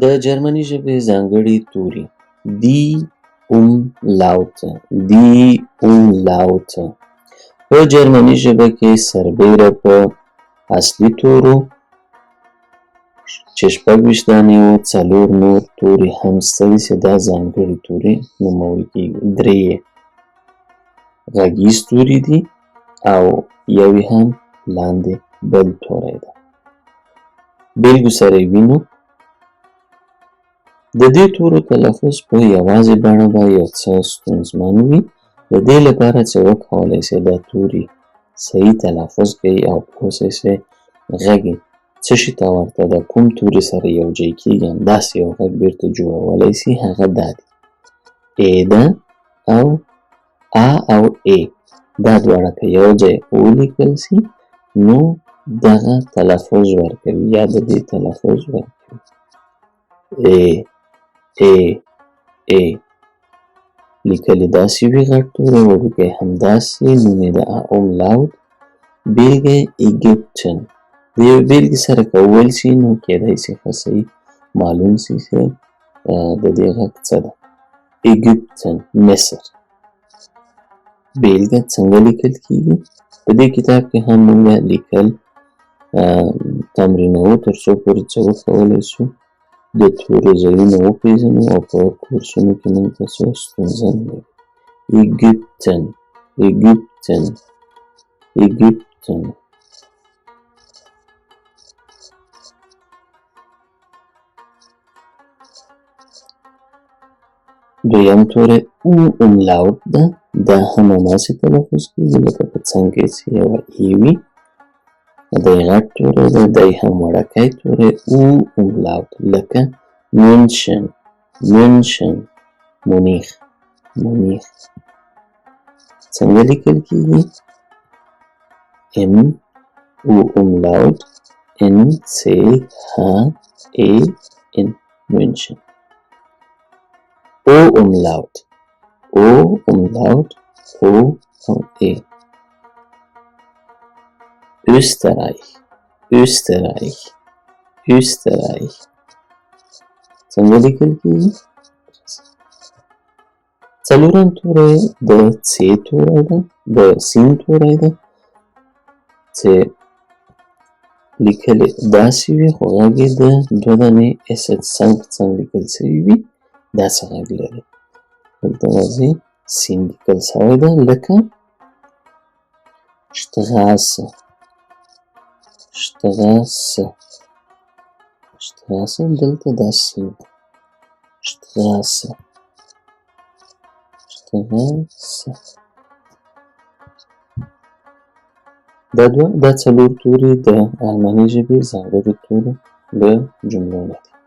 د جرمني ژبې ځانګړي توري: die Umlaute، die Umlaute. په جرمني ژبه کې سربېره په اصلي تورو چې 26 دانې وو، څلور نور توري هم شته دي چې دا ځانګړي توري نومول کېږي. درې یې غږیز توري دي او یو یې هم لاندې بل توری ده. بېلګو سره یې وینو. د دې تورو تلفظ په یوازې بڼه به یو څه ستونزمن وي. د دې لپاره چې وکولای شئ دا توري صحیح تلفظ کړئ او پوه شئ چې غږ یې څه شي ته ورته ده، کوم توري سره یو ځای کېږي، همداسې یو غږ بېرته جوړولی شي، هغه دا دي: ای ده او ا او ای. دا دواړه که یو ځای ولیکل شي نو دغه تلفظ ورکوي یا د دې تلفظ ورکوي. ای، ای، ای. لیکل یې داسې وي غټ توری، وړوکی همداسې. نوم یې د Umlaut. بېلګه یې Ägypten. د یوې بېلګې سره که وویل شي نو کېدای شي ښه صحیح معلوم شي چې د دې غږ څه ده. Ägypten، مصر. بېلګه څنګه لیکل کېږي؟ په دې کتاب کې هم موږ لیکل تمرینوو تر څو پورې چې وکولی شو د تورو ځایونه وپېژنو او په کورسونو کې موږ ته څه ستونزه نه وي. Ägypten، Ägypten، Ägypten. دویم توری او Umlaut ده. دا هم هماسې تلفظ کېږي لکه په څنګ کې چې یوه ای وي. دی غټ توری دی، دی هم وړوکی توری. او Umlaut لکه München، München، مونیخ، مونیخ. څنګه لیکل کېږي؟ M U Umlaut N C H E N، München. O Umlaut، O Umlaut، O او E. Österreich، Österreich، Österreich. څنګه لیکل کېږي؟ څلورم توری د څ توری ده، د سین توری ده چې لیکل یې داسې وي خو غږ یې د دوه دانې اس څنګ په څنګ لیکل شوي وي، داسې غږ لري. دلته راځي سین لیکل شوی ده لکه Straße، Straße، Straße. دلته دا سین ده، Straße، Straße. دا دوه، دا څلور توري د آلماني ژبې ځانګړي تورو د جملو نه دي.